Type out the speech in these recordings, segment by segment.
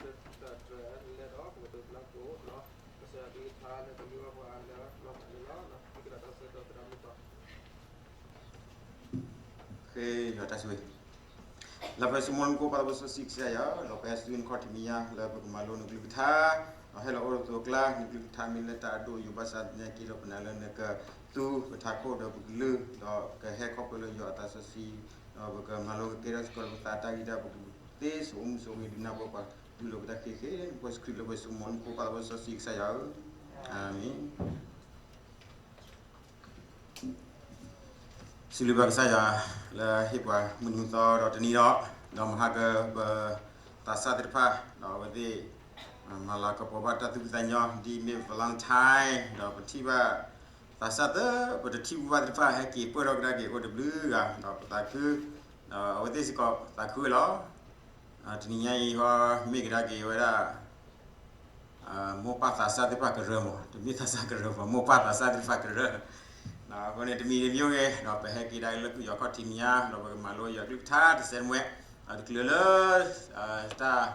တၢ်တြၢၤလဲဒီး ကဝဲၤဒိးဘျါကိၣ် ကစၢ်ယွၤကလုၢ်ကထါလၢကမံဘၣ်ပှၤလၢလီၢ်လီၤလီၤ ကဒီးတၢ်ဆၢကတီၢ်သရၣ်မုၣ်ကီး ဃ့ယွၤတၢ်ဆိၣ်ဂ့ၤ, လၢပှဲၤဆိကမိၣ်လၢမူခိၣ်ပၢ်သးစီဆှံကစၢ်ယွၤ, ဒီးပဟဲဆူနခီၣ်ထံးမဲာ်ညါ လၢပကမၤလိနကလုၢ်ကထါ, ဒီးဟဲလီၤအိၣ်ဒီးသိးကျါ နကလုၢ်ကထါမ့ၢ်လၢတၢ်အဒိၣ်အယိာ်ဘၣ်ဆၣ်သနာ်က့ဒီး ပနာ်လၢနကသူပထးခိၣ်ဒီးပကလုၢ်, ဒီးကဟဲခီဖျိလၢယွၤအသးစီဆှံ, ဒီးပကမၤလိကကဲထီၣ်စ့ၢ်ကီးလၢပသးတၢ်ဂံၢ်တၢ်ဘါ ပကသ့စိာ်မူစိာ်ဂ့ၤဒုးနၢ်ပၢၢ်ပှၤ ဒုးလိာ်ပတၢ်ခဲခဲ ပှဲၤစူးခရံာ်လၢပှဲၤဆိကမိၣ်လၢမူခိၣ်ပၢ်သးစီဆှံကစၢ်ယွၤဧၢ, အၤမ့ၣ်. စံးဘျုးဘၣ်ကစၢ်ယွၤ လၢဟ့ၣ်ပှၤမုၢ်နံၤမုၢ်သီဒီးတနံၤဒီး, ဒီးမဟါကပ သးစၢ်သ့ၣ်တဖၣ် ဒီးအဝဲသ့ၣ် မၤလၤကပီၤဘၣ်တၢ်သူၣ်ဖှံသးညီ ဒ်မ့ၢ် Valentine ဒီးပထံၣ်ဘၣ် သးစၢ်သ့ၣ် ပတထံၣ်ဘၣ်သ့ၣ်တဖၣ် ဟဲက့ၤပၢၢ်ထီၣ်ကဒါက့ၤအိၣ်တဘျုးဂၤ ဒီးပသးခု, ဒီးအဝဲသ့ၣ်စ့ၢ်ကီးသးခုဝဲလီၤ. တနံၤညါအံၤဟီ မ့ၢ်ကဒါက့ၤဝဲဒၣ် မိၢ်ပၢ်သးစၢ်သ့ၣ်တဖၣ်ကရၢမး, တမ့ၢ်သးစၢ်ကရၢမး, မိၢ်ပၢ်သးစၢ်သ့ၣ်တဖၣ်ကရၢ, အဃိန့ၣ် တမံၤတမံၤဂ့ၤ ဒီးပဟဲက့ၤဒၣ်လၢယွၤခီၣ်ထံးမဲာ်ညါ ဒီးပကမၤလိယွၤကလုၢ်ကထါတစဲးတမှဲး, ဒီးတချုးလၢ တၢ်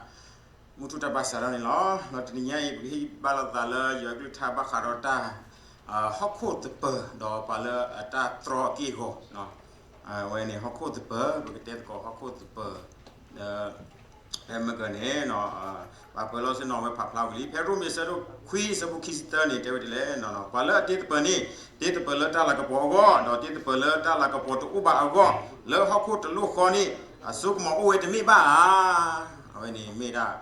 မုၢ်ထူၣ်တၢ်ဘၣ်စးထီၣ်န့ၣ်လီၤ. ဒီးတနံၤညါအံၤ ပကဟ့ၣ်ဘၣ်လိာ်သးလၢယွၤကလုၢ်ကထါဘၣ်ဃးဒီးတၢ် ဟီၣ်ခိၣ်သပၢၤ ဒီးပှၤလၢအတၢ်တြီအက့ၢ်အဂီၤ, အဝဲန့ၣ်ဟီၣ်ခိၣ်သပၢၤ ပကတဲသကိးဟီၣ်ခိၣ်သပၢၤ ဒီး ဖဲမ့ၢ်ကန့ၣ် ပှၤပၢၤလီၢ်ဆ့ၣ်နီၤဝဲဖးဖျါဝံၤလံ ဖဲရိမ့ၤအဆၢဒိၣ်ခွံအဆၢဖိခံဆံသၢန့ၣ် တဲဝဲဒ်လဲၣ်, ပှၤလၢအတ့သပၢၤန့ၣ် တ့သပၢၤလၢတၢ်လၤကပီၤအဂီၢ် ဒီးတ့သပၢၤလၢတၢ်လၤကပီၤတအိၣ်ဘၣ်အဂီၢ် လၢဟီၣ်ခိၣ်တလိၣ်ဃီန့ၣ် အစိကမီၤအိၣ်ဝဲတမ့ၢ်ဘၣ်ဧါ. အဝဲန့ၣ်မ့ၢ်ဒၣ်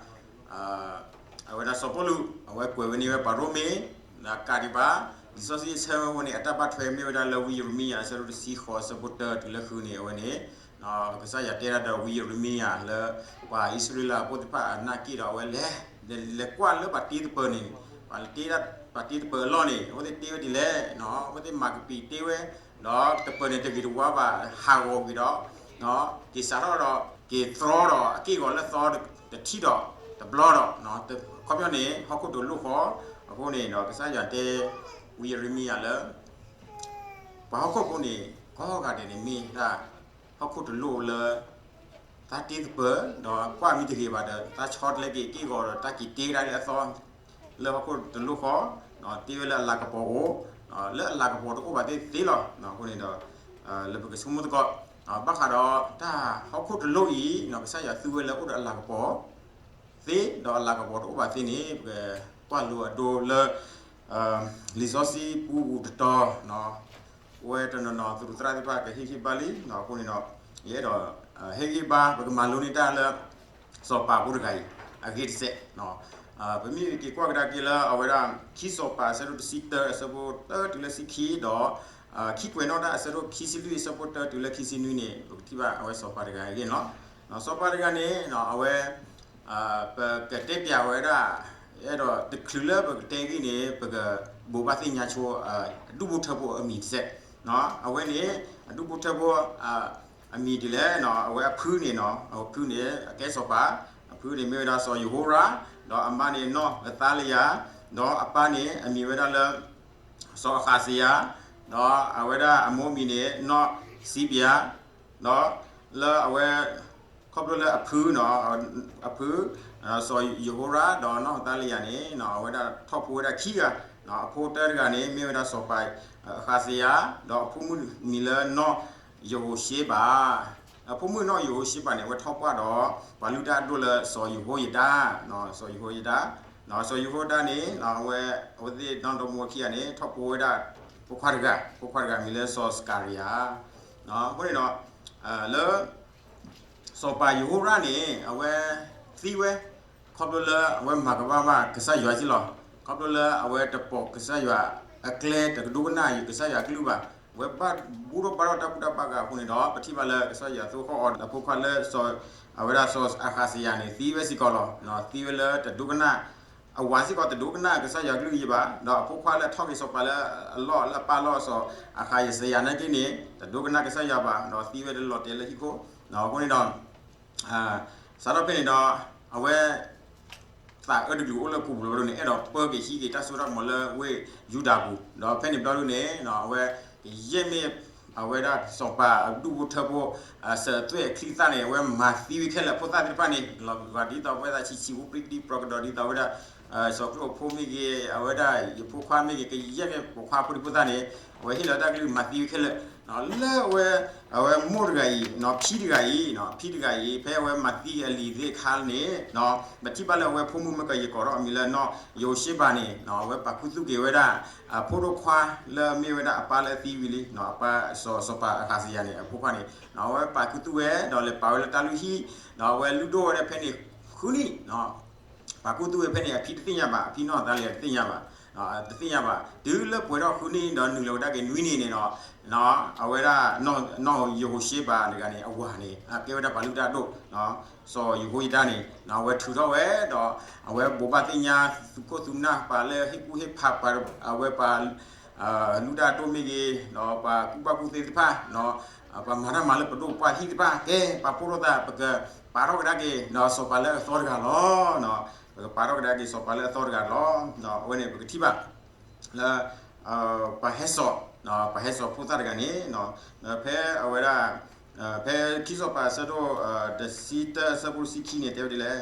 အဝဲဒၣ်စီၤပီလူး အဝဲကွဲးဝဲန့ၢ်ဝဲပှၤရိမ့ၤ ဒီးကးဒံးဘၣ် လံာ်စီဆှံအဆၢဝဲန့ၣ် အတၢ်ဘၣ်ထွဲမ့ၢ်ဝဲဒၣ်လၢဝံယံးရမံယၤ အဆၢဒိၣ်တဆံဃိး အဆၢဖိတၢတုၤလၢဃုန့ၣ် အဝဲန့ၣ် ကစၢ်ယွၤတဲဒၣ်ဒီးဝံယံးရမံယၤလၢ ပှၤအံၣ်စရ့လးအဖိသ့ၣ်တဖၣ်အနၢ်က့ၣ်ဒီးအဝဲလဲၤ လဲၤကွၢ်လၢပှၤတ့သပၢၤန့ၣ် ပှၤတ့ ပှၤတ့သပၢၤအလီၢ်န့ၣ် အဝဲသ့ၣ်တ့ဝဲဒ်လဲၣ်, အဝဲသ့ၣ်မၤကပံာ်တ့ဝဲ ဒီးသပၢၤန့ၣ်တဂ့ၤတဝါဘၣ် ဟးဂီၤကွံာ်ဒီး က့ၤစးထီၣ်ဒီး က့ၤတြီဒီးအက့ၢ်အဂီၤလၢသီတထံၣ်ဒီးတဘျီဒီး ခီပညီန့ၣ် ဟီၣ်ခိၣ်တလိၣ်ဃီ, အဃိန့ၣ်ဒီးကစၢ်ယွၤတဲ ဝံယံးရမံယၤလၢ ပှၤဟီၣ်ခိၣ်ဖိန့ၣ် ကိးဂၤဒဲးန့ၣ်မ့ၢ်ဒၣ် ဟီၣ်ခိၣ်တလိၣ်လၢ သးတ့သပၢၤ ဒီးကွၢ်မ့ၢ်တဂ့ၤဘၣ်ဒီး သးဆီတလဲက့ၤက့ၢ်ဂီၤဒီး တၢ်က့ၤတ့ကဒါလၢအသီ လၢဟီၣ်ခိၣ်တလိၣ်ဃီ, တ့ဝဲလၢအလၤကပီၤအိၣ်, လၢအလၤကပီၤတအိၣ်ဘၣ်သ့ၣ်သ့လီၤ. အဃိန့ၣ်ဒီး လၢပကဆိကမိၣ်သကိး ဘၣ်ဃးဒီးတၢ်ဟီၣ်ခိၣ်တလိၣ်အံၤ ကစၢ်ယွၤသူဝဲလၢအိၣ်ဒီးအလၤကပီၤ သ့ ဒီးအလၤကပီၤတအိၣ်ဘၣ်သ့န့ၣ် ပကကွၢ်လိအဒိလၢ လံာ်စီဆှံပူပူၤတတီၤ ပဝဲတနီၤနီၤသရူးသရၣ်သ့ၣ်တဖၣ်ကဟ့ၣ်ဂံၢ်ဘါလံ, အဃိန့ၣ်ဒီး ယအဲၣ်ဒိး ဟ့ၣ်ဂံၢ်ဘါ ပကမၤလိန့ၢ်တၢ်လၢ စီၤပၤဖိတဂၤအံၤ အဂ့ၢ်တစဲး, ပမ့ၢ်က့ၤကွၢ်ကဒါက့ၤလၢအဝဲဒၣ် ခံစီၤပၤအဆၢဒိၣ်တဆံတၢ အဆၢဖိတၢတုၤလၢဆံခံဒီး ခံကွဲးနီၣ်တၢ်အဆၢဒိၣ်ခံဆံလွံၢ်အဆၢဖိတၢတုၤလၢခံဆံနွံန့ၣ် ပကထံၣ်ဘၣ်အဝဲစီၤပၤတဂၤအဂ့ၢ်န့ၣ်လီၤ. စီၤပၤတဂၤန့ၣ် အဝဲ ပကတဲပၠးဝဲဒၣ် အဲၣ်ဒိးတချုးလၢပကတဲဂ့ၢ်န့ၣ် ပကဘိးဘၣ်သ့ၣ်ညါဆိ အဒူၣ်ဖိထၢဖိအမံၤတစဲး, အဝဲန့ၣ် အဒူၣ်ဖိထၢဖိ အမံၤဒ်လဲၣ်, အဝဲအဖုန့ၣ် အဖုန့ၣ် အကဲစီၤပၤ, အဖုန့ၣ်မ့ၢ်ဝဲဒၣ်စီၤယဟိရၣ်, ဒီးအမါန့ၣ်နီၢ်အသါလယၤ, ဒီးအပၢ်န့ၣ် အမံၤဝဲဒၣ်လၢ စီၤအဃးစယၤ, ဒီးအဝဲဒၣ်အမိၢ်မံၤန့ၣ် နီၢ်စံဘယၤ, ဒီးလၢအဝဲ ခီဖျိလၢအဖုန့ၣ် အဖု စီၤယဟိရၣ် ဒီးနီၢ်အသါလယၤန့ၣ် အဝဲဒၣ်ထီၣ်ဖိဝဲဒၣ်ခံဂၤ, အဖိတၢတဂၤန့ၣ် မ့ၢ်ဝဲဒၣ်စီၤပၤအဃးစယၤ, ဒီးအဖိမုၣ်မံၤလၢနီၢ်ယဟိၤၡ့ဘး အဖိမုၣ်နီၢ်ယဟိၤၡ့ဘးန့ၣ် အဝဲထီၣ်ပှၢ်ဒီး ပှၤလုၢ်တၢ်အဒိၣ်လၢစီၤယဟိယဒၤ, စီၤယဟိယဒၤ, စီၤယဟိယဒၤန့ၣ် အဝဲ အဝဲသ့ၣ်နီၢ်ဒီမါဝၤခံဂၤန့ၣ် ထီၣ်ဖိဝဲဒၣ် ဖိခွါတဂၤ, ဖိခွါတဂၤမံၤလၢစီၤစကၤရယၤ, အဃိန့ၣ်ဒီး လၢ စီၤပၤယဟိရၣ်န့ၣ် အဝဲသံဝဲ ခီဖျိလၢအဝဲမၤကမၣ်ဘၣ်ကစၢ်ယွၤက့လီၤ. ခီဖျိလၢအဝဲတပိာ်ကစၢ်ယွၤအကျဲ တကဒိကနၣ်ယွၤကစၢ်ယွၤအကလုၢ်ဘၣ်. အဝဲဘၣ်ဘူၣ်ထီၣ်ဘါထီၣ်တၢ်ဘူၣ်တၢ်ဘါဂၤအဃိန့ၣ်ဒီး ပထံၣ်ဘၣ်လၢကစၢ်ယွၤသိၣ်ဃီၣ်အီၤ အဖိခွါလၢ အဝဲဒၣ်စီၤအဃးစယၤန့ၣ် သံဝဲစ့ၢ်ကီးလီၤ. သံဝဲလၢတဒိကနၣ် အဝၤစ့ၢ်ကီးတဒိကနၣ်ကစၢ်ယွၤကလုၢ်ယံၤဘၣ်, ဒီးအဖိခွါလၢအထီၣ်က့ၤစီၤပၤလၢအလီၢ်လၢအပၢ်လီၢ်စီၤအဃးစယၤနာ်က့န့ၣ် တဒိကနၣ်ကစၢ်ယွၤဘၣ်, ဒီးသံဝဲလၢလီၤတဲာ်လၢဟံၣ်ခိၣ်, အဃိန့ၣ်ဒီး စးထီၣ်ဖဲန့ၣ်ဒီး အဝဲ သးအၢတကလုာ်အိၣ်လၢကူးပူၤလီၤန့ၣ် အဲၣ်ဒိးပၢက့ၤဟံးက့ၤတၢ်စိတၢ်ကမီၤလၢဝ့ၢ်ယူဒၤပူၤ, ဒီးဖဲန့ၣ်ဘျီဒုန့ၣ် အဝဲ ကယဲၢ်မ့ၢ် အဝဲဒၣ်စီၤပၤအဒူၣ်ဖိထၢဖိ စၢၤသွဲၣ်အချံသၣ်န့ၣ် အဝဲမၤသံဝဲခဲလၢာ်ဖိသၣ်သ့ၣ်တဖၣ်န့ၣ် လီၤဂာ်ဒ်သိးအဝဲသးဆံးဆံးဖိပြံကဒံပြီကဒီးဒ်သိးဝဲဒၣ် စီၤကျိၣ်ဖိမ့ၢ်ဂ့ၤ အဝဲဒၣ်ယဖိခွါမ့ၢ်ဂ့ၤ ကယဲၢ်မ့ၢ်ပိာ်ခွါဖိဒံဖိသၣ်န့ၣ် အဝဲဟ့ၣ်လီၤတၢ်ကလုၢ်မၤသံဝဲခဲလၢာ် လၢအဝဲ အဝဲမိၢ်တဂၤအံၤ ဖံတဂၤအံၤ ဖံတဂၤအံၤ ဖဲအဝဲမၤသံအလံာ်သ့ၣ်အခါန့ၣ် ပထံၣ်ဘၣ်လၢအဝဲဖိမုၣ်မ့ၢ်ကယကီးထီၣ်အမံၤလၢနီၢ်ယဟိၤၡ့ဘၤန့ၣ် အဝဲပာ်ခူသူၣ်က့ၤဝဲဒၣ် အဖိဒိၣ်ခွါလၢအမ့ၢ်ဝဲဒၣ်အပၢ်လၢအသံဝံၤလံ အပၢ်စီၤစီၤပၤအဃးစယၤန့ၣ် အဖိခွါန့ၣ် အဝဲပာ်ခူသူၣ်ဝဲ ဒီးလဲၤပာ်ဝဲလၢတၢ်လုၢ်ဟံၣ် ဒီးအဝဲလုၢ်ဒိၣ်ဝဲဒၣ်ဖဲန့ၣ် ဃုနံၣ် ပာ်ခူသူၣ်ဝဲဖဲန့ၣ် အဖံတသ့ၣ်ညါဘၣ် အဖံနီၢ်သးလဲၤတသ့ၣ်ညါဘၣ် တသ့ၣ်ညါဘၣ် တုၤလၢပှဲၤထီၣ်ဃုနံၣ်ဒီးနုာ်လီၤဝဲဒၣ်က့ၤနွံနံၣ်န့ၣ်ဒီး အဝဲဒၣ် နီၢ်ယဟိၤၡ့ဘၤတဂၤန့ၣ် အဝၤန့ၣ် အကဲဝဲဒၣ်ပှၤလုၢ်တၢ်ဒိၣ် စီၤယဟိယဒၤန့ၣ် အဝဲထုးထီၣ်ဝဲဒီး အဝဲဘိးဘၣ်သ့ၣ်ညါ သုးခိၣ်သုးနၢ်ပှၤလၢဟ့ၣ်ကူၣ်ဟ့ၣ်ဖးပှၤ အဝဲပှၤ လုၢ်တၢ်ဒိၣ်မ့ၢ်ဂ့ၤ ဒီးပှၤကူၣ်ဘၣ်ကူၣ်သ့သ့ၣ်တဖၣ် ပှၤမၤတၢ်မၤလၢပဒိၣ်ပှၢ်ဟံၣ်သ့ၣ်တဖၣ် ကဲပာ်ဖှိၣ်ထီၣ်သး ပကပာ်ထီၣ်ကဒါက့ၤ ဒီးစီၤပၤလၢအသီတဂၤလီၤ ပကပာ်ထီၣ်ကဒါက့ၤစီၤပၤလၢအသီတဂၤလီၤ အဝဲန့ၣ် ပကထံၣ်ဘၣ် လၢ ပှၤဟဲစိာ် ပှၤဟဲစိာ်ဖိသၣ်တဂၤန့ၣ် ဖဲအဝဲဒၣ် ဖဲခံစီၤပၤအဆၢဒိၣ် တဆံတၢအဆၢဖိတဆံခံန့ၣ် တဲဝဲဒ်လဲၣ်,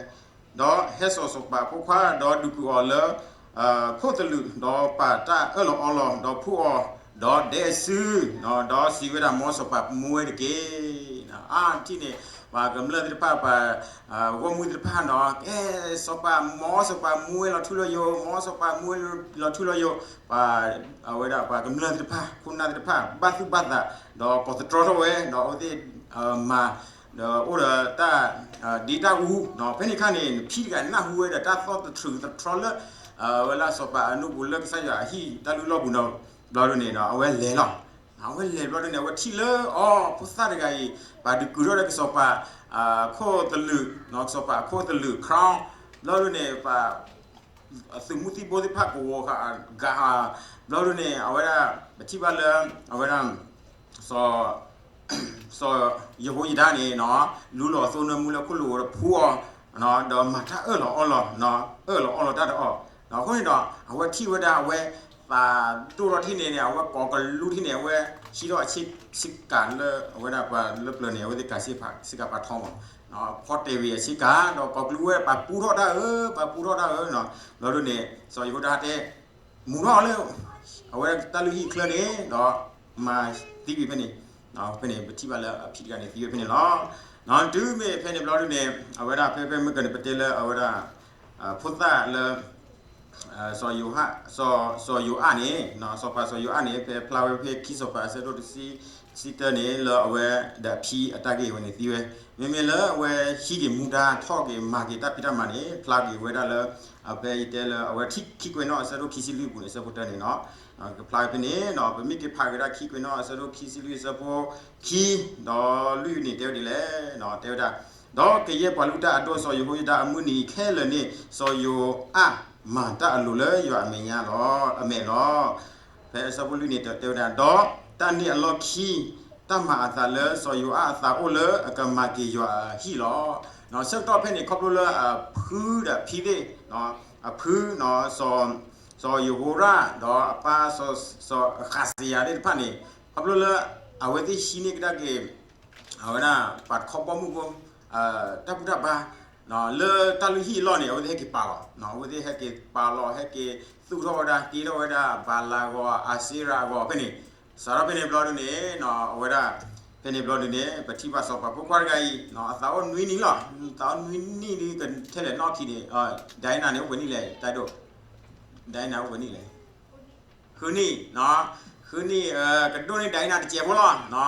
ဒီးဟဲစိာ်စီၤပၤအဖိခွါ ဒီးဒုးကုာ်အီၤလၢ ခိၣ်သလုး, ဒီးပာ်တၢ်အၢၣ်လီၤအီလီၤ, ဒီးဖှူအီၤ, ဒီးဒဲအစု, ဒီးစံးဝဲဒၣ် မ်စီၤပၤမူဝဲတက့ၢ်. အါထံၣ်န့ၣ် ပှၤကမျၢၢ်သ့ၣ်တဖၣ် ပှၤဂီၢ်မုၢ်သ့ၣ်တဖၣ်ဒီး ကဲ စီၤပၤ မ်စီၤပၤမူဝဲလီၤထူလီၤယိာ်, မ်စီၤပၤမူဝဲလီၤထူလီၤယိာ်, ပှၤ အဝဲဒၣ်ပှၤကမျၢၢ်သ့ၣ်တဖၣ် ခိၣ်နၢ်သ့ၣ်တဖၣ် ဘၣ်သူၣ်ဘၣ်သး ဒီးကိးသတြီထီၣ်ဝဲ ဒီးအဝဲသ့ၣ် မၤ ဒီးအိၣ်ဒီးတၢ် ဒ့တၢ်အူ, ဖဲန့ၣ်အခါန့ၣ် နဖံတဂၤနၢ်ဟူဝဲဒီးတၢ်သီၣ်တထြူးသတြီလၢ ဝဲလၢစီၤပၤအနူပူၤလၢကစၢ်ယွၤအဟံၣ်တၢ်လုၢ်လီၢ်ပူၤန့ၣ် ဘျီဒ်န့ၣ်ဒီး အဝဲလဲၤလီၤ. အဝဲလဲၤဘျီဒ်န့ၣ် အဝဲထံၣ်လၢအီၤ ဖိသၣ်တဂၤအံၤ ပှၤဒုးကုာ်ထီၣ်ဒီးကစီၤပၤ ခိၣ်သလုး, ကစီၤပၤအခိၣ်သလုး crown, ဘျီဒ်န့ၣ် ပှၤ သုးမုၢ်သံၣ်ဘိသ့ၣ်တဖၣ်ကဝီၤဃာ်အဂၤ, ဘျီဒ်န့ၣ် အဝဲဒၣ် ပထံၣ်ဘၣ်လၢ အဝဲဒၣ် စီၤ စီၤယဟိယဒၤန့ၣ် လူလီၤအသိနၢမူလၢခိၣ်လိၤဝဲဒီးဖှူအီၤ, ဒီးမၤတၢ်အၢၣ်လီၤအီလီၤ, အၢၣ်လီၤအီလီၤတၢ်ဒီးအီၤ, အဃိန့ၣ်ဒီး အဝဲထံၣ်ဝဲဒၣ်အဝဲ သးဒိၣ်ထီၣ်ထံၣ်န့ၣ်န့ၣ် အဝဲကိးကလူထံၣ်န့ၣ် အဝဲဟံးထီၣ်အဆ့ကၤလၢ အဝဲဒၣ်ပှၤလၢပျၢၤန့ၣ် အဝဲသ့ၣ်ကၤဆ့ကၤပှၤထီမး, ဖီတဲာ်ဝံၤအဆ့ကၤ ဒီးကိးကလူဝဲ ပှၤပူထီၣ်တၢ်ဧၢ, ပှၤပူထီၣ်တၢ်ဧၢ, ဘျီဒ်န့ၣ် စီၤယဟိယဒၤတဲ မူထီၣ်လၢ အဝဲတၢ်လုၢ်ဟံၣ်ချၢန့ၣ် ဒီးမၤသံဝံၤဖဲန့ၣ်, ဖဲန့ၣ် ပထံၣ်ဘၣ်လၢအဖံတဂၤန့ၣ်သံဝဲဖဲန့ၣ်လီၤ. တုၤမ့ၢ်ဖဲန့ၣ်ဘျီဒ်န့ၣ် အဝဲဒၣ်ဖဲဖဲမုၢ်ကၢန့ၣ် ပတဲလၢအဝဲဒၣ် ဖိသၣ်လၢ စီၤယိၤအၣ်, စီၤယိၤအၣ်န့ၣ် စီၤပၤစီၤယိၤအၣ်န့ၣ် ဖဲဖျါဝဲဖဲခံစီၤပၤအဆၢဒိၣ်တဆံ တဆံတၢန့ၣ် လၢအဝဲဒီးအဖံအတၢ်ဂ့ၢ်ဝဲန့ၣ်သံဝဲ, မ့မ့ၢ်လၢအဝဲဟံးက့ၤမူဒါထီၣ်က့ၤမၤက့ၤတၢ်ဖံးတၢ်မၤန့ၣ် ဖျါက့ၤဝဲဒၣ်လၢ ဖဲယတဲလၢအဝဲခံကွဲးနီၣ်အဆၢဒိၣ်ခံဆံလွံၢ်အပူၤန့ၣ် အဆၢဖိတၢန့ၣ်နီၤ, ကဖျါဝဲဖဲန့ၣ်နီၤ ပမ့ၢ်က့ၤဖးက့ၤဒၣ်ခံကွဲးနီၣ်အဆၢဒိၣ်ခံဆံလွံၢ်အဆၢဖိခံ ဒီးလွံၢ်န့ၣ် တဲဝဲဒ်လဲၣ်, တဲဝဲဒၣ် ဒီးကယဲၢ်ပှၤလုၢ်တၢ်အဒိၣ်စီၤယဟိယဒၤအမုၢ်နံၤခဲလၢာ်န့ၣ် စီၤယိၤအၣ်မၤတၢ်အလိၤလၢယွၤအမဲာ်ညါလီၤ, အမဲာ်လီၤ. ဖဲအဆၢဖိလွံၢ်န့ၣ်တဲဝဲဒၣ် ဒီးတၢ်န့ၢ်အလီၢ်ခံ တၢ်မၤအသးလၢစီၤယိၤအၣ်အသးအိၣ်လၢအကမၤက့ၤယွၤအဟံၣ်လီၤ. ဆၢကတီၢ်ဖဲန့ၣ် ခီဖျိလၢအဖုဒီးအဖံသ့ၣ်, အဖု စီၤယဟိရၣ် ဒီးအပၢ် စီၤဃးစယၤသ့ၣ်တဖၣ်န့ၣ် ခီဖျိလၢ အဝဲသ့ၣ်ဟံးန့ၢ်ကဒါက့ၤ အဝဲဒၣ်ပှၤတခီဘီမုၢ်ဖိ တၢ်ဘူၣ်တၢ်ဘါ လၢတၢ်လုၢ်ဟံၣ်အလီၢ်န့ၣ် အဝဲသ့ၣ်ဟဲက့ၤပာ်လီၤ, အဝဲသ့ၣ်ဟဲက့ၤပာ်လီၤ ဟဲက့ၤသူၣ်ထီၣ်ဝဲဒၣ် တ့ထီၣ်ဝဲဒၣ် ဘၤလးအဂီၤ အၤစ့ရၤအဂီၤဖဲန့ၣ်, စးထီၣ်ဖဲန့ၣ်ဘျီဒ်န့ၣ် အဝဲဒၣ် ဖဲန့ၣ်ဘျီဒ်န့ၣ် ပထံၣ်ဘၣ်စီၤပၤဖိခွါတဂၤအံၤ အသးအိၣ်နွံနံၣ်လီၤ, အသးအိၣ်နွံနံၣ်ဒီးကထဲလဲၣ်နီၢ်ခံန့ၣ်, ဒၣ်အံၤနၤန့ၣ်အိၣ်ပှဲၤနံၣ်လဲၣ် တၢ်ဒိၣ်, ဒၣ်အံၤနၤအိၣ်ပှဲၤနံၣ်လဲၣ် ဃုနံၣ်, ဃုနံၣ် ကဒိၣ်န့ၢ်ဒၣ်အံၤနၤတစဲးဖိလီၤ,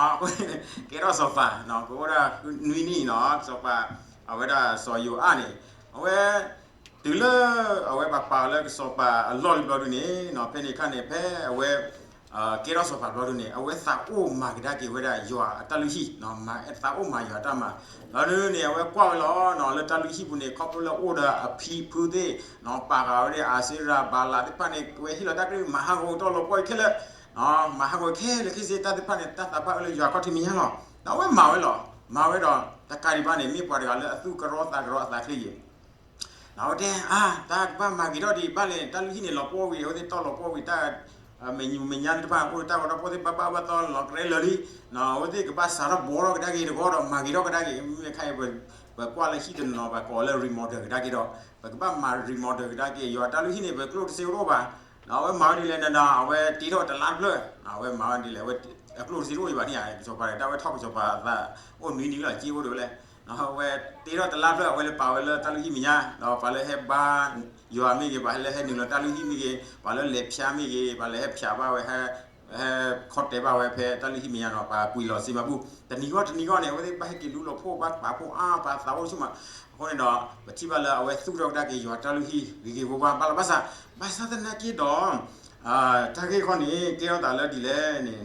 ကဲထီၣ်စီၤပၤ, ကအိၣ်ဒၣ်နွံနံၣ်နီၤ စီၤပၤ အဝဲဒၣ်စီၤယိၤအၣ်န့ၣ် အဝဲ တုၤလၢ အဝဲပှၤပာ်အီၤလၢကစီၤပၤအလီၢ်လံဘျီဒ်န့ၣ် ဖဲန့ၣ်အခါန့ၣ် ဖဲအဝဲ ကဲထီၣ်စီၤပၤဘျီဒ်န့ၣ် အဝဲသးအိၣ်မၤကဒါက့ၤဝဲဒၣ်ယွၤအတၢ်လုၢ်ဟံၣ်, သးအိၣ်မၤယွၤအတၢ်မၤ, ဘျီဒ်န့ၣ် အဝဲကွၢ်ဝဲလီၤ လၢတၢ်လုၢ်ဟံၣ်ပူၤန့ၣ် ခီဖျိလၢအိၣ်ဒီးအဖံဖုသ့ၣ် ပာ်ဃာ်ဝဲဒၣ်အၤစ့ရၤ ဘၤလးသ့ၣ်တဖၣ်န့ၣ် အဝဲဟ့ၣ်လီၤတၢ်ကလုၢ် မၤဟးဂီၤတီၢ်လီၤပှီၢ်အံၤခဲလၢာ်, မၤဟးဂီၤခဲလၢာ်ခဲဆ့ တၢ်သ့ၣ်တဖၣ်န့ၣ် တၢ်သးဘၣ်အၢလၢယွၤခီၣ်ထံးမဲာ်ညါလီၤ, ဒီးအဝဲမၤဝဲလီၤ, မၤဝဲဒီး တကးဒံးဘၣ်န့ၣ် မ့ၢ်ပှၤတဂၤလၢအသူၣ်ကရီသးကရီအသးချ့ယဲၢ် ဒီးအဝဲတဲ အါ တၢ်ကဘၣ်မၤဂ့ၤထီၣ်ဒံးဘၣ်လဲၣ်, တၢ်လုၢ်ဟံၣ်န့ၣ် လီၤပှီၢ်ဝံၤ အဝဲသ့ၣ်တီၢ်လီၤပှီၢ်ဝံၤ တၢ် မဲာ်ညူမဲာ်ညါသ့ၣ်တဖၣ် အိၣ်ဒီးတၢ်ဂီၤတၢ်ဖီၣ်သ့ၣ် ဘၣ်ဘၣ်ဘၣ်သီလီၤကရဲလၢာ်လံ, အဝဲသ့ၣ်ကဘၣ်စးထီၣ်ဘှီထီၣ်ကဒါက့ၤတခီဒီး မၤဂ့ၤထီၣ်ကဒါက့ၤ မ့မ့ၢ်ခါအံၤ ပကွၢ်လၢဟံၣ်တနီၤနီၤ ပှၤကိးလၢ remodel ကဒါက့ၤဒီး ပကဘၣ်မၤ remodel ကဒါက့ၤ ယွၤတၢ်လုၢ်ဟံၣ်န့ၣ် ပကျိၣ်တစ့တအိၣ်ဘၣ်, အဝဲမၤဝဲဒ်လဲၣ်ဒီး အဝဲတ့ထီၣ်တလါတဖျၢၣ်, အဝဲမၤဝဲဒ်လဲၣ် အဝဲအကျိၣ်တစ့တအိၣ်ဘၣ်န့ၣ် ကစီၤပၤတဂၤ တၢ်ဝဲထီၣ်ကစီၤပၤအသး အိၣ်နွံနံၤလီၤ စ့အိၣ်ဒံးဝဲလဲၣ်, အဝဲတ့ထီၣ်တလါတဖျၢၣ် အဝဲလၢပာ်ဝဲလၢတၢ်လုၢ်ဟံၣ်မဲာ်ညါ ဒီးပှၤလၢဟဲဘါယွၤမ့ၢ်ဂ့ၤ ပှၤလၢဟဲနုာ်လီၤတၢ်လုၢ်ဟံၣ်မ့ၢ်ဂ့ၤ ပှၤလၢလဲၤဖၠါမ့ၢ်ဂ့ၤ ပှၤလၢဟဲဖၠါဘၣ်ဝဲ ဟဲခီတဲာ်ဘၣ်ဝဲဖဲတၢ်လုၢ်ဟံၣ်မဲာ်ညါနီၤ ပှၤကွံာ်လီၤစ့မၤဘူၣ် တနံၤဂီၢ်တနံၤဂီၢ်န့ၣ် အဝဲသ့ၣ်ဘၣ်ဟဲက့ၤလူလီၤဖှိၣ် ဘၣ်ပာ်ဖှိၣ်အါ ပှၤသးအိၣ်ဆူၣ်မး, အဃိန့ၣ်ဒီး ပထံၣ်ဘၣ်လၢအဝဲသူၣ်ထီၣ်ကဒါက့ၤယွၤတၢ်လုၢ်ဟံၣ် ဂ့ၤဂ့ၤဝါဝါဘၣ်လီၤ ဘၣ်ဆၣ်, ဘၣ်ဆၣ်သနာ်က့ဒီး တၢ်ဂ့ၢ်ခီန့ၣ် ကဲထီၣ်သးလၢဒ်လဲၣ်န့ၣ်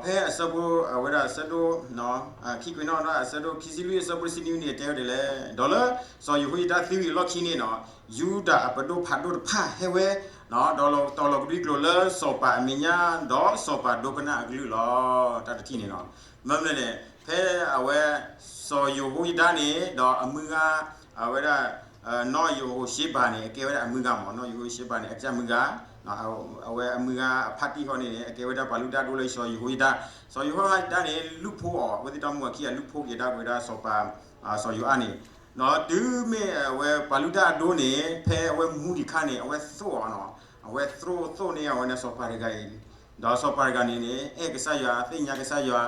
ဖဲအဆၢဖိ အဝဲဒၣ်အဆၢဒိၣ် ခံကွဲးနီၣ်ဒၣ်အဆၢဒိၣ်ခံဆံလွံၢ်အဆၢဖိတဆံနွံန့ၣ် တဲဝဲဒ်လဲၣ်, ဒီးလၢစီၤယဟိယဒၤသံဝံၤအလီၢ်ခံန့ၣ်နီၤ, ယူဒၤအပဒိၣ်ဖးဒိၣ်တဖၣ်ဟဲဝဲ, ဒီးတီၤလီၤကဒွံကျိာ်လၢစီၤပၤအမဲာ်ညါ, ဒီးစီၤပၤဒိကနၣ်အကလုၢ်လီၤ. တၢ်တထံၣ်န့ၣ်နီၤ, မ့မ့ၢ်န့ၣ် ဖဲအဝဲ စီၤယဟိယဒၤန့ၣ် ဒီးအမုၢ်ဂၤ အဝဲဒၣ် နီၢ်ယဟိၤၡ့ဘၤန့ၣ် အကဲဝဲဒၣ်အမုၢ်ဂၤမး, နီၢ်ယဟိၤၡ့ဘၤန့ၣ် အကစၢ်မုၢ်ဂၤ, အဝဲအမုၢ်ဂၤအဖါတံၢ်ဃီန့ၣ်န့ၣ် အကဲဝဲဒၣ်ပှၤလုၢ်တၢ်ဒိၣ်လၢစီၤယဟိၤယဒၤ, စီၤယဟိၤယဒၤန့ၣ် လုၢ်ဖှိၣ်အီၤ, အဝဲသ့ၣ်တၢ်မူအခံအလုၢ်ဖှိၣ်က့ၤဒၣ်ဝဲဒၣ်စီၤပၤ စီၤယိၤအၣ်န့ၣ်, ဒီးတုၤမ့ၢ်အဝဲပှၤလုၢ်တၢ်အဒိန့ၣ် ဖဲအဝဲမူဒံးခါန့ၣ် အဝဲသိၣ်အီၤနီၤ, အဝဲသိၣ်သိၣ်န့ၢ်အဝဲန့ၣ်စီၤပၤတဂၤအံၤ, ဒီးစီၤပၤတဂၤန့ၣ်န့ၣ် အဲၣ်ကစၢ်ယွၤ သ့ၣ်ညါကစၢ်ယွၤ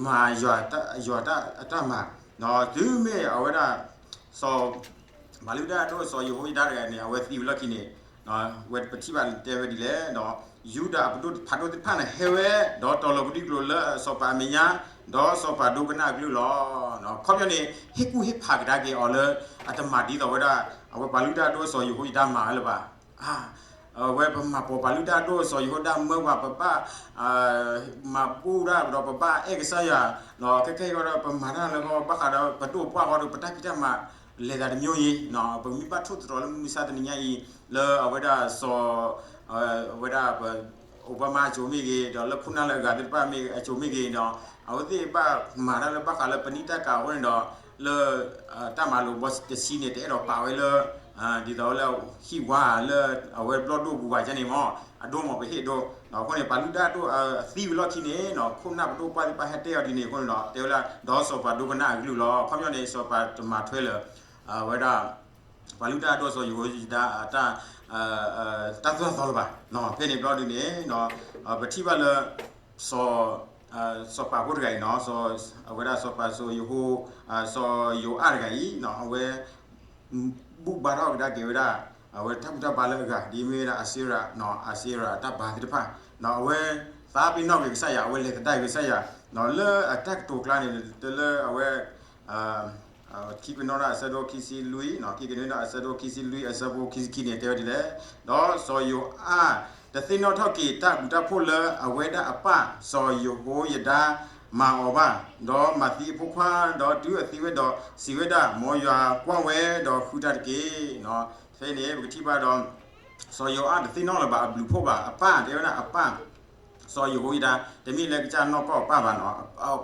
မၤယွၤတၢ်အတၢ်မၤ, ဒီးတုၤမ့ၢ်အဝဲဒၣ် စီၤ ပှၤလုၢ်တၢ်အဒိၣ်စီၤယဟိၤယဒၤတဂၤန့ၣ် အဝဲသံဝံၤလီၢ်ခံန့ၣ်, ဝဲပထံၣ်ဘၣ်တဲဝဲဒ်လဲၣ်, ဒီးယူဒၤအပဒိၣ်ဖးဒိၣ်သ့ၣ်တဖၣ်န့ၣ်ဟဲဝဲ, ဒီးတီၤလီၤကဒွံကျိာ်လၢစီၤပၤအမဲာ်ညါ, ဒီးစီၤပၤဒိကနၣ်အကလုၢ်လီၤ. ခီပညီန့ၣ် ဟ့ၣ်ကူၣ်ဟ့ၣ်ဖးကဒါက့ၤအီၤလၢ အတမၤဒ်သိးဝဲဒၣ် အဝဲပှၤလုၢ်တၢ်အဒိၣ်စီၤယဟိၤယဒၤမၤဝဲလၢၤဘၣ်. အဝဲပမၤပိာ်ပှၤလုၢ်တၢ်အဒိၣ်စီၤယဟိၤယဒၤမၢပှၤ ပဘၣ် မၤဘူၣ်တၢ်ဒီးပဘၣ်အဲၣ်ကစၢ်ယွၤ, ခဲခဲအံၤဃီဒီး ပမၤတၢ်လၢဃီဘၣ်ဃးဒီးပဒိၣ်ပှၢ်ဃီဒီး ပတၢ်ဖံးတၢ်မၤ လဲၤသးတမံၤအံၤ, ပမ့ၢ်ဘၣ်ထိၣ်သတြီၤလၢမုၢ်မဆါတနံၤညါအံၤ လၢအဝဲဒၣ်စီၤ အဝဲဒၣ် Obama အစိၤမ့ၢ်ဂ့ၤ ဒီးလၢခိၣ်နၢ်လၢအဂၤသ့ၣ်တဖၣ်မ့ၢ်အစိၤမ့ၢ်ဂ့ၤဒီး အဝဲသ့ၣ်ဘၣ်မၤတၢ်လၢဘၣ်ဃးလၢပနံၣ်တၢ်ကၤအဃိန့ၣ်ဒီး လၢ တၢ်မၤလိာ်ဘီတဆံန့ၣ် တအဲၣ်ဒိးပာ်ဝဲလၢ ဒ်သိးလၢဟံၣ်ဝါလၢအဝဲဘျီၣ်ဒိၣ်ပူၤဘၣ်န့ၣ်မး အဒိမးပဟ့ၣ်ဒိ, အဃိန့ၣ် ပှၤလုၢ်တၢ်အဒိၣ်သံဝံၤလီၢ်ခံန့ၣ် ခိၣ်နၢ်ပဒိၣ်ပှၢ်သ့ၣ်တဖၣ်ဟဲတဲအီၤဒ်န့ၣ်အဃိန့ၣ်ဒီး တဲဝဲဒၣ် ဒီးစီၤပၤဒိကနၣ်အကလုၢ်လီၤ. ခီပညီန့ၣ် စီၤပၤတမၤထွဲလၢ အဝဲဒၣ် ပှၤလုၢ်တၢ်အဒိၣ်စီၤယဟိၤယဒၤ တၢ်သိၣ်တၢ်သီလၢၤဘၣ်. ဖဲန့ၣ်ဘျီဒ်န့ၣ် ပထံၣ်ဘၣ်လၢ စီၤ စီၤပၤဖိတဂၤအံၤနီၤ, အဝဲဒၣ်စီၤပၤစီၤယဟိၤ စီၤယိၤအၣ်တဂၤအံၤ အဝဲ ဘူၣ်ဘါထီၣ်ကဒါက့ၤဝဲဒၣ် အဝဲတၢ်ဘူၣ်တၢ်ဘါလၢအဂၤ ဒ်မ့ၢ်ဝဲဒၣ်အၤစ့ရၤ, အၤစ့ရၤအတၢ်ဘါသ့ၣ်တဖၣ်, အဝဲသးပ့ၤနီၣ်က့ၤကစၢ်ယွၤ, အဝဲလဲၤသဒၣ်က့ၤကစၢ်ယွၤ, လၢအတၢ်ကတိၤကျါန့ၣ် တလၢအဝဲ ခံကွဲးနီၣ်ဒၣ်အဆၢဒိၣ်ခံဆံလွံၢ်, ခံကွဲးနီၣ်ဒၣ်အဆၢဒိၣ်ခံဆံလွံၢ် အဆၢဖိခံဆံခံန့ၣ် တဲဝဲဒ်လဲၣ်, ဒီးစီၤယိၤအၣ် တသ့ၣ်နီၣ်ထီၣ်က့ၤတၢ်ဘျုးတၢ်ဖှိၣ်လၢအဝဲဒၣ်အပၢ် စီၤယဟိယဒၤမၤအီၤဘၣ်, ဒီးမၤသံအဖိခွါ, ဒီးတုၤအသံဝဲဒီး စံးဝဲဒၣ်, မ်ယွၤကွၢ်ဝဲဒီးဃုတၢ်တက့ၢ်. ဖဲန့ၣ် ပကထံၣ်ဘၣ်ဒီး စီၤယိၤအၣ်တသ့ၣ်နီၣ်လၢၤဘၣ်အဘျုးဖှိၣ်ဘၣ်, အပၢ်တဲဝဲဒၣ်အပၢ် စီၤယဟိယဒၤ, တမ့ၢ်လၢကစၢ်နီၢ်ကီၢ်အပၢ်ဘၣ်နီၤ,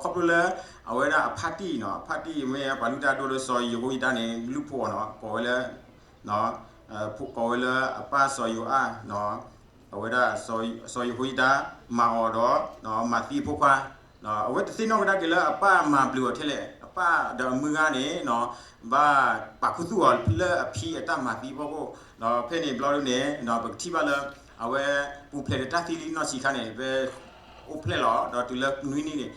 ခီဖျိလၢ အဝဲဒၣ်အဖါတံၢ်နီၤ, အဖါတံၢ်မ့ၢ်ပှၤလုၢ်တၢ်ဒိၣ်လၢစီၤယဟိယဒၤန့ၣ် လုၢ်ဖှိၣ်အီၤနီၤ, ကိးဝဲလၢ ကိးဝဲလၢအပၢ်စီၤယိၤအၣ်, အဝဲဒၣ် စီၤယဟိယဒၤ မၤအီၤဒီး မၤသံအဖိခွါ, အဝဲတသ့ၣ်နီၣ်ကဒါက့ၤလၢအပၢ်မၤဘျုးအီၤထဲလဲၣ်, အပၢ်ဒီးအမုၢ်ဂၤန့ၣ် ဘၣ်ပာ်ခူသူၣ်အီၤလၢအဖံအတၢ်မၤသံအဖီခိၣ်, ဒီးဖဲန့ၣ်ဘျီဒ်န့ၣ် ပကထံၣ်ဘၣ်လၢ အဝဲပူၤဖျဲးဒီးတၢ်သံလံနီၢ်ဆံးခါန့ၣ် ဖဲအိၣ်ဖျဲၣ်လီၤ, ဒီးတုၤလၢနွံနံၣ်န့ၣ်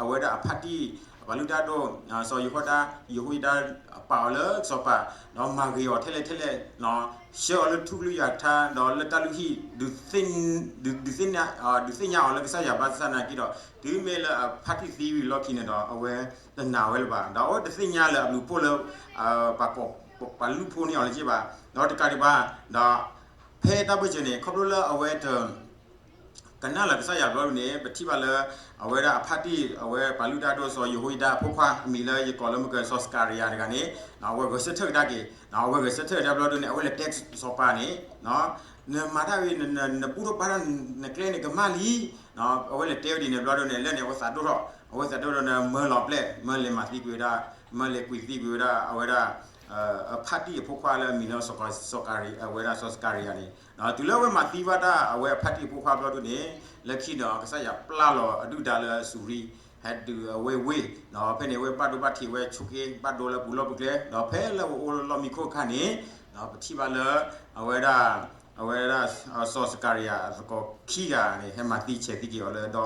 အဝဲဒၣ်အဖါတံၢ် ပှၤလုၢ်တၢ်ဒိၣ် စီၤယဟိဒၤ ယဟိယဒၤ ပာ်အီၤလၢစီၤပၤ, ဒီးမၤဂ့ၤအီၤထဲလဲၣ်ထဲလဲၣ် ဆှၢအီၤလၢထူကလုၢ်ယွၤကထါ ဒီးလၢတၢ်လုၢ်ဟံၣ် ဒုးသ့ၣ်ညါအီၤလၢကစၢ်ယွၤဘၣ်ဆၣ်သနာ်က့ဒီး တုၤမ့ၢ်လၢအဖါတံၢ်သံဝံၤလီၢ်ခံန့ၣ်ဒီး အဝဲတနာ်ဝဲလၢၤဘၣ်, ဒီးအဝဲတသ့ၣ်ညါလၢၤအဘျုးဖှိၣ်လၢ ပှၤလုၢ်ဖှိၣ်န့ၢ်အီၤလၢၤဘၣ်, ဒီးတကးဒံးဘၣ် ဒီး ဖဲတၢ်ဘၢၣ်စၢၤန့ၣ် ခီဖျိလၢအဝဲတ ကနၣ်လၢၤကစၢ်ယွၤဘျီဒ်န့ၣ် ပထံၣ်ဘၣ်လၢ အဝဲဒၣ်အဖါတံၢ် အဝဲပှၤလုၢ်တၢ်ဒိၣ်စီၤယဟိယဒၤအဖိခွါ အမံၤလၢယကိးလၢမုၢ်ကၢၤ စီၤစကၤရယၤတဂၤန့ၣ် အဝဲဂဲၤဆၢထၢၣ်ကဒါက့ၤ, အဝဲဂဲၤဆၢထၢၣ်ကဒါဘျီဒ်န့ၣ် အဝဲလဲၤတဲစီၤပၤန့ၣ် နမၤတၢ်ဝံၤ နဘူၣ်ထီၣ်ဘါထီၣ်နကျဲန့ၣ်ကမၣ်လံ, အဝဲလဲၤတဲဝဲဒ်န့ၣ်ဘျီဒ်န့ၣ် လၢန့ၣ် အဝဲသးဒိၣ်ထီၣ် အဝဲသးဒိၣ်ထီၣ်န့ၣ် မၢလီၤပျဲၢ် မၢလဲၤမၤသံကွံာ်ဝဲဒၣ် မၢလဲၤကွံာ်သံကွံာ်ဝဲဒၣ် အဝဲဒၣ် အဖါတံၢ်အဖိခွါလၢအမံၤလၢ စီၤကၤရံယၤ, အဝဲဒၣ်စီၤစကၤရံယၤန့ၣ် တုၤလၢအဝဲမၤသံဘၣ်တၢ်အဝဲအဖါတံၢ်အဖိခွါဘျီဒုန့ၣ် လၢခံဒီး ကစၢ်ယွၤပျၢ်လီၤအဒုၣ်ဒါလၢအစူၤရံ ဟဲဒုးအဝ့ၢ်ဝ့ၢ်, ဒီးဖဲန့ၣ် အဝဲဘၣ်ဒိဘၣ်ထံးဝဲဆိးက့ ဘၣ်ဒိလၢပူၤလီၢ်ပူၤကျဲ, ဒီးဖဲလၢအအိၣ်လၢလီၢ်မံခိၣ်အခါန့ၣ် ပထံၣ်ဘၣ်လၢ အဝဲဒၣ် အဝဲဒၣ် စီၤစကၤရံယၤအသကိးခံဂၤန့ၣ် ဟဲမၤသံဆဲးသံက့ၤအီၤလၢဒ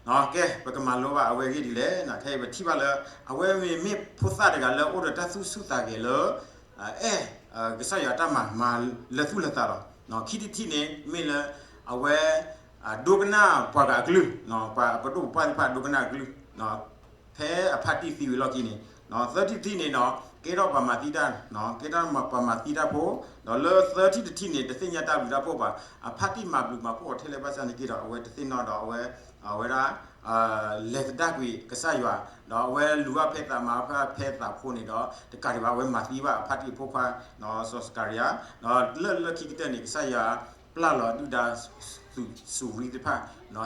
ီ, ကဲ ပကမၤလိဘၣ်အဝဲအဂ့ၢ်ဒ်လဲၣ်, ခဲအံၤပထံၣ်ဘၣ်လၢ အဝဲမ့မ့ၢ်ဖိသၣ်တဂၤလၢအိၣ်ဒီးတၢ်သူၣ်ဆူၣ်သးဂဲၤလၢ အဲၣ် ကစၢ်ယွၤတၢ်မၤမၤလၢသူၣ်လၢသးလီၤ. ခံထံၣ်တထံၣ်န့ၣ် မ့ၢ်လၢ အဝဲ ဒိကနၣ်ပှၤဂၤအကလုၢ်, ပှၤပဒိၣ်ပပှၢ်သ့ၣ်တဖၣ်ဒိကနၣ်အကလုၢ် ဖဲအဖါတံၢ်သံဝံၤလီၢ်ခံန့ၣ်, သၢထံၣ်တထံၣ်န့ၣ်ဒီး ကဲထီၣ်ပှၤမၤသံတၢ်, ကဲထီၣ်ပှၤမၤသံတၢ်ဖိ, ဒီးလၢသၢထံၣ်တထံၣ်န့ၣ် တသ့ၣ်ညါတၢ်ဘျုးတၢ်ဖှိၣ်ဘၣ်, အဖါတံၢ်မၤဘျုးမၤဖှိၣ်အီၤထဲလဲၣ်ဘၣ်ဆၣ်န့ၣ်က့ၤဒီး အဝဲတသ့ၣ်နီၣ်ဒီးအဝဲ အဝဲဒၣ် လဲၤသဒၣ်ကွံာ်ကစၢ်ယွၤ, ဒီးအဝဲလူၤဘၣ်ဖဲသးမၤဘၣ်ဖဲသးဖိန့ၣ်ဒီး တကးဒံးဘၣ် အဝဲမၤသံဘၣ်အဖါတံၢ်အဖိခွါ စီၤစကၤရံယၤ, ဒီးလၢလၢခံကတၢၢ်န့ၣ် ကစၢ်ယွၤပျၢ်လီၤဒုၣ်ဒါ စူၤရံသ့ၣ်တဖၣ်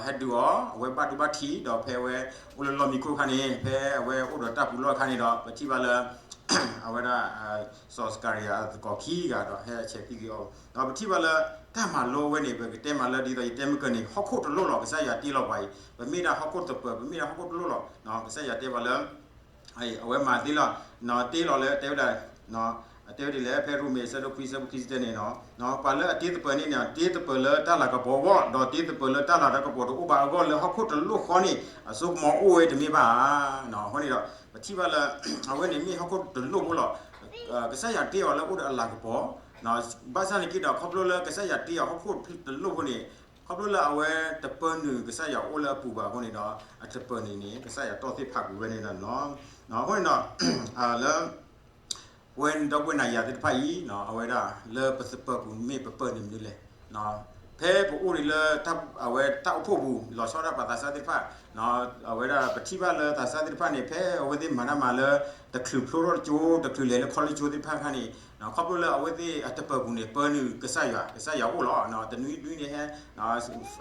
ဟဲဒုးအီၤ, အဝဲဘၣ်ဒိဘၣ်ထံး ဒီးဖဲအဝဲအိၣ်လၢလီၢ်မံခိၣ်အခါန့ၣ် ဖဲအဝဲအိၣ်ဒီးတၢ်ပူၤလီၢ်အခါန့ၣ်ဒီး ပထံၣ်ဘၣ်လၢ အဝဲဒၣ် စီၤစကၤရံယၤအသကိးခံဂၤဒီး ဟဲဆဲးသံက့ၤအီၤ, ဒီးပထံၣ်ဘၣ်လၢ တၢ်မၤလိဝဲန့ၣ် ပကတဲမးလၢဒ်သိးယတဲမ့ၢ်ကၢၢ်န့ၣ် ဟီၣ်ခိၣ်တလိၣ်လီၤ ကစၢ်ယွၤတ့လီၤပှၤအံၤ, ပမ့ၢ်ဒၣ်ဟီၣ်ခိၣ်သပၢၤ ပမ့ၢ်ဒၣ်ဟီၣ်ခိၣ်တလိၣ်လီၤ, ကစၢ်ယွၤတဲပှၤလၢ အဝဲမၤသ့လီၤ, တ့လီၤလၢတဲဝဲဒၣ် တဲဝဲဒ်လဲၣ် ဖဲရိမ့ၤအဆၢဒိၣ်ခွံဆၢဖိခံဆံတၢန့ၣ်, ပှၤလၢအတ့သပၢၤန့ၣ်န့ၣ် တ့သပၢၤလၢတၢ်လၤကပီၤအဂီၢ်, ဒီးတ့သပၢၤလၢတၢ်လၤကပီၤတအိၣ်ဘၣ်အဂီၢ် လၢဟီၣ်ခိၣ်တလိၣ်ဃီန့ၣ် အစိကမီၤအိၣ်ဝဲတမ့ၢ်ဘၣ်ဧါ. အဃိန့ၣ်ဒီး ပထံၣ်ဘၣ်လၢ အဝဲန့ၣ်မ့ၢ်ဟီၣ်ခိၣ်တလိၣ်ဖိလီၤ. ကစၢ်ယွၤတ့အီၤလၢအိၣ်ဒီးအလၤကပီၤ, ဘၣ်ဆၣ်န့ၣ်က့ၤဒီး ခီဖျိလၢကစၢ်ယွၤတ့အီၤဟီၣ်ခိၣ်တလိၣ်ဖိန့ၣ် ခီဖျိလၢအဝဲတပၢနုာ်ကစၢ်ယွၤအိၣ်လၢအပူၤဘၣ်အဃိန့ၣ်ဒီး အတပၢနုာ်န့ၣ် ကစၢ်ယွၤတီၢ်သ့ၣ်ဖးကွံာ်ဝဲန့ၣ်လီၤ. အဃိန့ၣ်ဒီး လၢ ပဝဲဒီပုၢ်ဝဲၢ်နၤယၤသ့ၣ်တဖၣ်အံၤ အဝဲဒၣ်လၢပသပၢၤပူၤမ့ၢ်ပပၢနုာ်မနုၤလဲၣ်. ဖဲပအိၣ်ဒံးလၢ အဝဲတၢ်အိၣ်ဖှိၣ်ပူၤ လီၤဆီဒၣ်ပှၤသးစၢ်သ့ၣ်တဖၣ် အဝဲဒၣ်ပထံၣ်ဘၣ်လၢသးစၢ်သ့ၣ်တဖၣ်န့ၣ် ဖဲအဝဲသ့ၣ်မၤတၢ်မၤလၢ တချုးဖျိထီၣ်ကၠိ တချုးလဲၤလၢခီလ့ၣ်ကၠိသ့ၣ်တဖၣ်အခါန့ၣ် ခီဖျိလၢအဝဲသ့ၣ်အတပၢၤပူၤန့ၣ် ပၢနုာ်ကစၢ်ယွၤ ကစၢ်ယွၤအိၣ်လီၤ. တနွံဒုန့ၣ်ဟဲ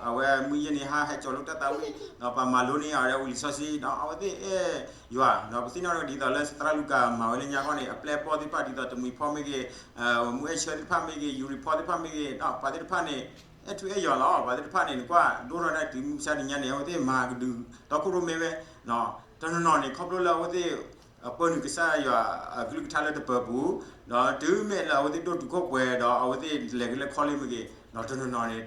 အဝဲမုၢ်ယဲၢ်န့ၣ်ဟါဟဲကၠီၤလိတၢ်သးဝံၣ် ဒီးပှၤမၤလိန့ၢ်အီၤဒီးဝံၤလံာ်စီဆှံ ဒီးအဝဲသ့ၣ်အဲၣ်ယွၤ ဒီးပသ့ၣ်နီၣ်ဒ်သိးလၢသရၣ်လူၤကၤမၤဝဲလၢညါခီန့ၣ် အပျဲၢ်အဘီၣ်သ့ၣ်တဖၣ်ဒ်သိးတမှံၤဖီမ့ၢ်ဂ့ၤ မူအဲၣ်ဆၢသ့ၣ်တဖၣ်မ့ၢ်ဂ့ၤ ယူၤရံၤဖီသ့ၣ်တဖၣ်မ့ၢ်ဂ့ၤ ဒီးပှၤသ့ၣ်တဖၣ်န့ၣ် အဲၣ်ထူအဲၣ်ယွၤလီၤ. ပှၤသ့ၣ်တဖၣ်န့ၣ် နကွၢ်ဒိၣ်ထီၣ်ဒၣ်တုၤမုၢ်မဆါတနံၤညါန့ၣ် အဝဲသ့ၣ်မၤကဒုးဒီခိၣ်ရိၣ်မဲဝဲ တနီၤနီၤန့ၣ် ခီဖျိလၢအဝဲသ့ၣ် ပၢနုာ်ကစၢ်ယွၤအကလုၢ်ကထါလၢတပၢၤပူၤ ဒီးတုၤမ့ၢ်လၢအဝဲသ့ၣ်ဒိၣ်တုာ်ခိၣ်ပှဲၤဒီး အဝဲသ့ၣ်လဲၤက့ၤလၢခီလ့ၣ်မ့ၢ်ဂ့ၤ ဒီးတနီၤနီၤန့ၣ်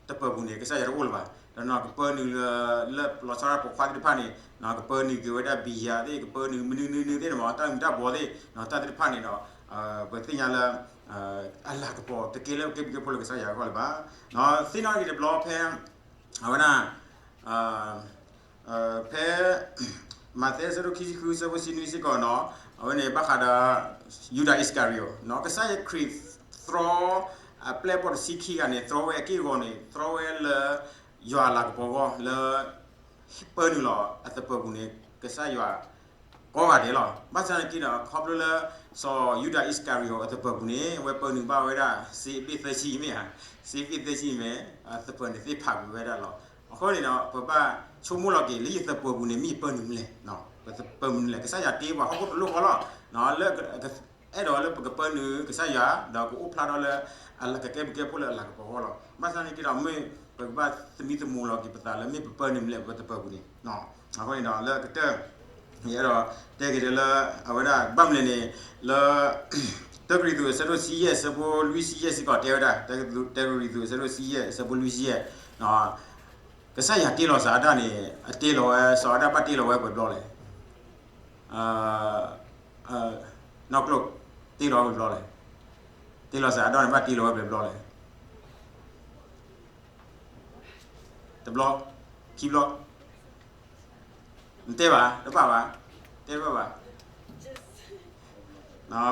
တပၢၤပူၤန့ၣ် ကစၢ်ယွၤတအိၣ်လၢၤဘၣ်. တနီၤကပၢနုာ်လၢ လၢလီၤဆီဒၣ်ပိာ်ခွါသ့ၣ်တဖၣ်န့ၣ် ကပၢနုာ်က့ၤဝဲဒၣ်ဘံယၤသ့ၣ် ကပၢနုာ်မနုၤမနုၤသ့ၣ်န့ၣ်မး တၢ်မုာ်တၢ်ဘှီးသ့ၣ် တၢ်သ့ၣ်တဖၣ်န့ၣ်ဒီး ပသ့ၣ်ညါလၢ အလၤကပီၤတကဲလၢကဲဘျုးကဲဖှိၣ်လၢကစၢ်ယွၤအဂီၢ်လၢၤဘၣ်. သ့ၣ်နီၣ်ဂ့ၤတဘျီဖဲ အဝဲဒၣ် ဖဲ မးသဲအဆၢဒိၣ်ခံဆံဃုအဆၢဖိတဆံနွံစ့ၢ်ကီးနီၤ အဝဲန့ၣ်ဘၣ်ဃးဒီး ယူဒၤအံၣ်စကၤရံယိာ် ကစၢ်ယ့ၣ်ၡူးခရံာ်သြီ အပျဲၢ်ဘီၣ်တဆံခံဂၤန့ၣ် သြီဝဲအက့ၢ်အဂီၤန့ၣ် သြီဝဲလၢ ယွၤအလၤကပီၤအဂီၢ်လၢ ပၢနုာ်လီၤအသပၢၤပူၤန့ၣ် ကစၢ်ယွၤ ကိးဂၤဒဲးလီၤ. ဘၣ်ဆၣ်သနာ်က့ဒီး ခီဖျိလၢ စီၤယူဒၤအံၣ်စကၤရံယိာ်အသပၢၤပူၤန့ၣ် အဝဲပၢနုာ်ဘၣ်ဝဲဒၣ် စ့အဘ့ၣ်သၢဆံမ့ၢ်ဧါ, စ့အဘ့ၣ်သၢဆံမ့ၢ် အသပၢၤန့ၣ်သ့ၣ်ဖးကွံာ်ဝဲဒၣ်လီၤ. အဃိန့ၣ်ဒီး ပဘၣ်ဆိကမိၣ်လီၤက့ၤ လၢယသပၢၤပူၤန့ၣ် မ့ၢ်ယပၢနုာ်မနုၤလဲၣ်, ပသပၢၤမနုၤလဲၣ်, ကစၢ်ယွၤတ့ပှၤဟီၣ်ခိၣ်တလိၣ်ဃီလီၤ. လၢ အဲၣ်ဒိးလၢပကပၢနုာ်ကစၢ်ယွၤ ဒီးကအိၣ်ဖျါထီၣ်လၢ အကကဲဘျုးကဲဖှိၣ်လၢအလၤကပီၤအဂီၢ်လီၤ. ဘၣ်ဆၣ်သနာ်က့ဒီး မ့ၢ်ပကဘၣ်သမံသမိးလီၤက့ၤပသးလၢ မ့ၢ်ပပၢနုာ်မနုၤလဲၣ် ပသပၢၤပူၤန့ၣ်. အဃိန့ၣ်ဒီး လၢကတၢၢ် ယအဲၣ်ဒိးတဲက့ၤဒီးလၢ အဝဲဒၣ် ဘၣ်မနုၤလဲၣ်န့ၣ် လၢ တၢကရံၣ်သူးအဆၢဒိၣ်ဆံယဲၢ် အဆၢဖိလွံၢ်ဆံယဲၢ်စ့ၢ်ကီးတဲဝဲဒၣ်, တၢကရံၣ်သူးအဆၢဒိၣ်ဆံယဲၢ် အဆၢဖိလွံၢ်ဆံယဲၢ် ကစၢ်ယွၤတ့လီၤစးအဒၣ်န့ၣ် အတ့လီၤဝဲ စီၤအၤဒၣ်ဘၣ်တ့လီၤဝဲပှဲၤဘျီလဲၣ်. နီၢ်ကျိၣ် တ့လီၤဝဲပှဲၤဘျီလဲၣ်. တ့လီၤစးအဒၣ်န့ၣ် ဘၣ်တ့လီၤဝဲပှဲၤဘျီလဲၣ်. တဘျီ, ခံဘျီ, နတဲဘၣ်, တဘၣ်ဘၣ်, တဲတဘၣ်ဘၣ်.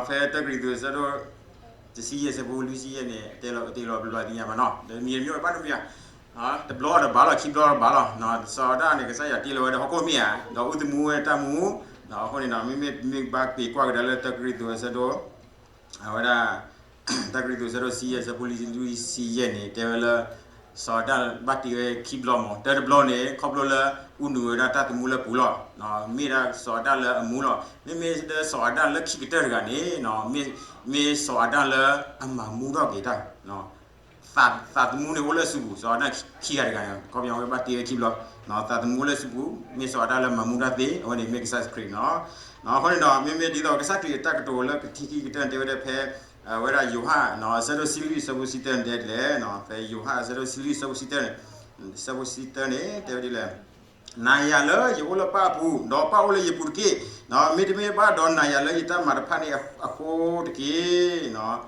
ဖဲတၢကရံၣ်သူးအဆၢဒိၣ် တဆံယဲၢ် အဆၢဖိလွံၢ်ဆံယဲၢ်န့ၣ် တဲလီၤ တ့လီၤပှဲၤဘျီသ့ၣ်ညါဘၣ်နီၤ, ဒီးမံၤတမံၤဘၣ်တမံၤဘၣ်, တဘျီဒီးဘၣ်လီၤ ခံဘျီဒီးဘၣ်လီၤ. စီၤအၤဒၣ်န့ၣ် ကစၢ်ယွၤတ့လီၤဝဲဒီးဟီၣ်ခိၣ်မ့ၢ်ဧါ, ဒီးအုၣ်သမူဝဲတၢ်မူ, အဃိန့ၣ်ဒီး မ့မ့ၢ်မ့ၢ်ဘၣ်က့ၤကွၢ်ကဒါလၢတၢကရံၣ်သူးအဆၢဒိၣ် အဝဲဒၣ် တၢကရံၣ်သူးအဆၢဒိၣ်ဆံယဲၢ် အဆၢဖိလွံၢ်ဆံယဲၢ်န့ၣ် တဲဝဲလၢ စီၤအၤဒၣ်ဘၣ်တ့ဝဲခံဘျီမး, တၢတဘျီန့ၣ် ခီဖျိလၢ အူနုာ်ဝဲဒၣ်တၢ်သမူလၢပူၤလီၤ. မ့ၢ်ဒၣ်စီၤအၤဒၣ်လၢအမူလီၤ. မ့မ့ၢ်ဒၣ်စီၤအၤဒၣ်လၢခံကတၢၢ်တဂၤန့ၣ် မ့ၢ်စီၤအၤဒၣ်လၢအမၤမူထီၣ်က့ၤတၢ် သးသမူန့ၣ်အိၣ်လၢအစုပူၤ, စီၤအၤဒၣ်ခံဂၤတဂၤန့ၣ် ခီပညီဝဲဘၣ်တ့ဝဲခံဘျီ, သးသမူအိၣ်လၢအစုပူၤ, မ့ၢ်စီၤအၤဒၣ်လၢမၤမူတၢ်သ့, အဝဲန့ၣ်မ့ၢ်ကစၢ်ခရံာ်နီၤ. အဃိန့ၣ်ဒီး မ့မ့ၢ်ဒ်သိးကစၢ်ခရံာ်အတၢ်ကတိၤလၢခံထံၣ်ခံကတၢၢ်န့ၣ် တဲဝဲဒၣ်ဖဲ ဝဲဒၣ်ယိၤဟၣ် အဆၢဒိၣ်ဆံလွံၢ် အဆၢဖိဆံတၢန့ၣ် တဲဒ်လဲၣ်, ဖဲယိၤဟၣ်အဆၢဒိၣ်ဆံလွံၢ် အဆၢဖိဆံတၢန့ၣ်, အဆၢဖိဆံတၢန့ၣ် တဲဝဲဒ်လဲၣ်, နၤယၤလၢယအိၣ်လၢပၢ်အပူၤ, ဒီးပၢ်အိၣ်လၢယပူၤတက့ၢ်. မ့တမ့ၢ်ဘၣ်ဒီးနၤယၤလၢယတၢ်မၤတဖၣ်န့ၣ်အဃိတက့ၢ်.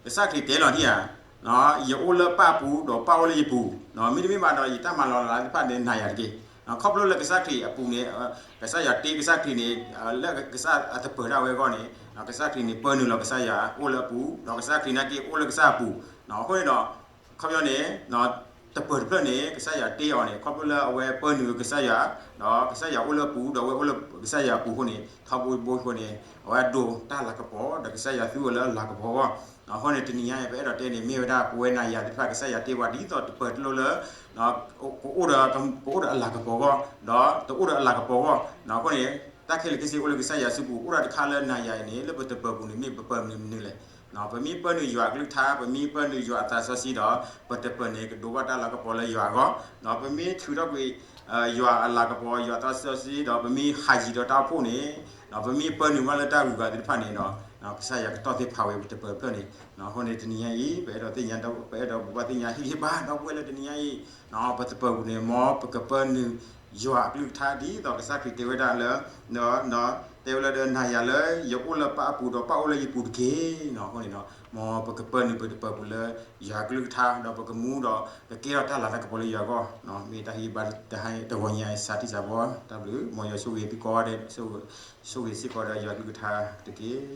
ကစၢ်ခရံာ်တဲလီၤဒ်ဧါ, ယအိၣ်လၢပၢ်အပူၤ ဒီးပၢ်အိၣ်လၢယပူၤ, မ့တမ့ၢ်ဘၣ်ဒီးယတၢ်မၤလီၤလးသ့ၣ်တဖၣ်န့ၣ် နၤယၤတက့ၢ်. ခီဖျိလၢကစၢ်ခရံာ်အပူၤန့ၣ် ကစၢ်ယွၤတ့ကစၢ်ခရံာ်န့ၣ် လၢကစၢ်အသပၢၤဒၣ်ဝဲအဂီၢ်န့ၣ် ကစၢ်ခရံာ်န့ၣ် ပၢနုာ်လီၤကစၢ်ယွၤအိၣ်လၢအပူၤ, ဒီးကစၢ်ခရံာ်နာ်က့အိၣ်လၢကစၢ်အပူၤ. အဃိန့ၣ်ဒီး ခီပညီန့ၣ် သပၢၤတဖျၢၣ်န့ၣ် ကစၢ်ယွၤတ့အီၤန့ၣ် ခီဖျိလၢအဝဲပၢနုာ်ကစၢ်ယွၤ, ဒီးကစၢ်ယွၤအိၣ်လၢအပူၤ ဒီးအဝဲအိၣ်လၢကစၢ်ယွၤအပူၤအဃိန့ၣ် ထီဘိဘိအဃိန့ၣ် အဝဲဒိးတၢ်လၤကပီၤ ဒီးကစၢ်ယွၤသူအီၤလၢအလၤကပီၤအဂီၢ်. အဃိန့ၣ် တနံၤညါအံၤ ပအဲၣ်ဒိးတဲန့ၣ် မ့ၢ်ဝဲဒၣ်ပဝဲနၤယၤသ့ၣ်တဖၣ် ကစၢ်ယွၤတ့ပှၤဒ်သိးသပၢၤတလိၣ်လၢ ကအိၣ်ဒီး ကအိၣ်ဒီးအလၤကပီၤအဂီၢ် ဒီးတအိၣ်ဒီးအလၤကပီၤအဂီၢ်. အဃိန့ၣ် တၢ်ခဲလၢာ်ခဲဆ့အိၣ်လၢကစၢ်ယွၤစုပူၤ အိၣ်ဒၣ်တခါလၢနၤယၤအံၤန့ၣ် လၢပသပၢၤပူၤန့ၣ် မ့ၢ်ပပၢနုာ်မနုၤလဲၣ်. ပမ့ၢ်ပၢနုာ်ယွၤအကလုၢ်ကထါ ပမ့ၢ်ပၢနုာ်ယွၤအသးစီဆှံဒီး ပသပၢၤန့ၣ် ကဒိးဘၣ်တၢ်လၤကပီၤလၢယွၤအဂီၢ်, ဒီးပမ့ၢ်ထုးထီၣ်ကွံာ် ယွၤအလၤကပီၤ ယွၤအသးစီဆှံ ဒီးပမ့ၢ်ဟးယံၤဒီးတၢ်အိၣ်ဖှိၣ်န့ၣ် ဒီးပမ့ၢ်ပၢနုာ်ဘၣ်လၢတၢ်ဂုၤဂၤသ့ၣ်တဖၣ်န့ၣ်ဒီး ကစၢ်ယွၤကတီၢ်သ့ၣ်ဖးဝဲပသပၢၤတဖျၢၣ်န့ၣ်. အဃိန့ၣ်တနံၤညါအံၤ ပအဲၣ်ဒိးသ့ၣ်ညါ ပအဲၣ်ဒိးဘိးဘၣ်သ့ၣ်ညါဟ့ၣ်ဂံၢ်ဘါဒီပုၢ်ဝဲၢ်လၢတနံၤညါအံၤ ပသပၢၤပူၤန့ၣ် မ်ပကပၢနုာ်ယွၤအကလုၢ်ကထါဒ်သိးကစၢ်ခရံာ်တဲဝဲဒၣ်လၢ တဲဝဲလၢဒီးနၤယၤလၢယအိၣ်လၢပၢ်အပူၤ ဒီးပၢ်အိၣ်လၢယပူၤတက့ၢ်. အဃိန့ၣ်ဒီး မ်ပကပၢနုာ်ပသပၢၤပူၤလၢယွၤကလုၢ်ကထါ ဒီးပကမူဒီး ကကဲထီၣ်တၢ်လၤတၢ်ကပီၤလၢယွၤအဂီၢ်. မ့ၢ်တၢ်ဟ့ၣ်ဂံၢ်ဘါတဟါတဂီၤညါအံၤ စးထံၣ်စးဘီ တၢ်ဘျုး မ်ယွၤဆိၣ်ဂ့ၤသုကိးဂၤဒဲး ဆိၣ်ဂ့ၤစ့ၢ်ကီးဒီးယွၤကလုၢ်ကထါတက့ၢ်.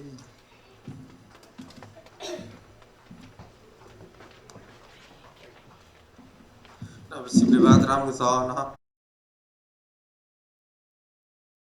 ဒီးပစံးဘျုးဘၣ်သရၣ်မုၣ်သီနီၤ.